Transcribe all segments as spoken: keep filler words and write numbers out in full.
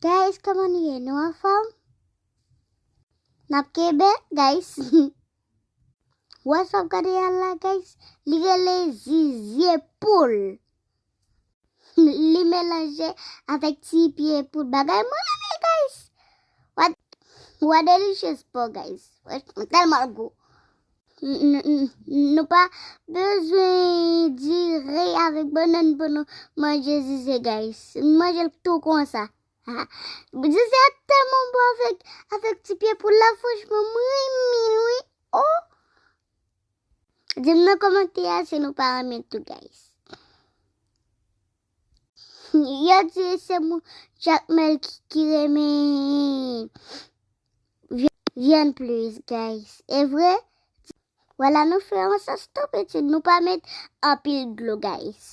Guys, kòman nou ye? Nou anfòm? N ap kenbe, guys. Wè sa w ap gade a la, guys? Li rele zizye poul. Li melanje avèk ti pye poul. Bagay mwen renmen, guys. What, what delicious po, guys. Mwen tèlman gou. N- n- n- Nou pa bezwen dire avèk bannann pou nou manje zizye, guys. Nou manje l tou konsa. Zizye a tèlman bon avèk, avèk ti pye poul la, franchman, mwen renmen l, wi. Oh! Di m nan kòmantè a si nou pa renmen tou, guys. Yo di se moun Jakmèl ki, ki renmen vyann plis, guys. E vre? Vwala, nou fè yon sòs tou piti, nou pa met anpil dlo, guys.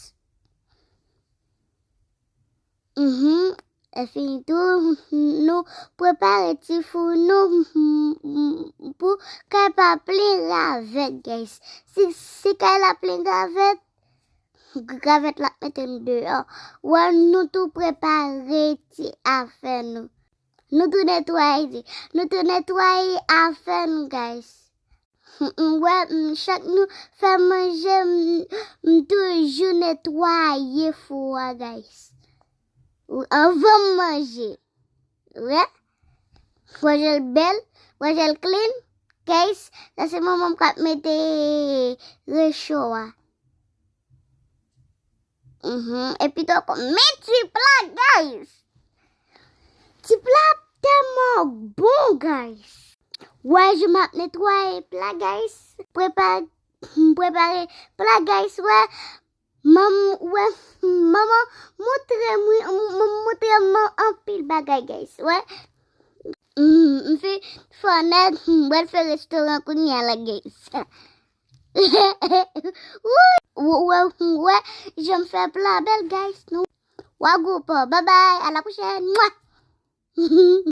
Mhm. E fini tou, nou prepare ti fou nou pou kay pa plen ravèt, guys. Si, si kay la plen ravèt, ravèt la mete n deyò. Wè, nou tou prepare ti afè nou. Nou tou netwaye, nou tou netwaye afè nou, guys. M wè, m, chak nou fè manje, m, m toujou netwaye fou a, guys. Anvan m manje. Wè? Manje l bèl, manje l clean, guys. Sa se manman m k ap mete recho a. Mhm. Epi tou, men ti pla, guys. Ti pla tèlman bon, guys. Wè, jan m ap netwaye pla, guys. Prepare, prepare pla, guys. Wè, manm, wè, manman montre m, wi, m, m montre m anpil bagay, guys. Wè. Mm, m fin fè nèt, m pral fè restoran kounye a la, guys. Wouy, wè, wè, wè, jan m fè pla bèl, guys. Nou, wa goup, bye bye, à la prochaine. Mwa.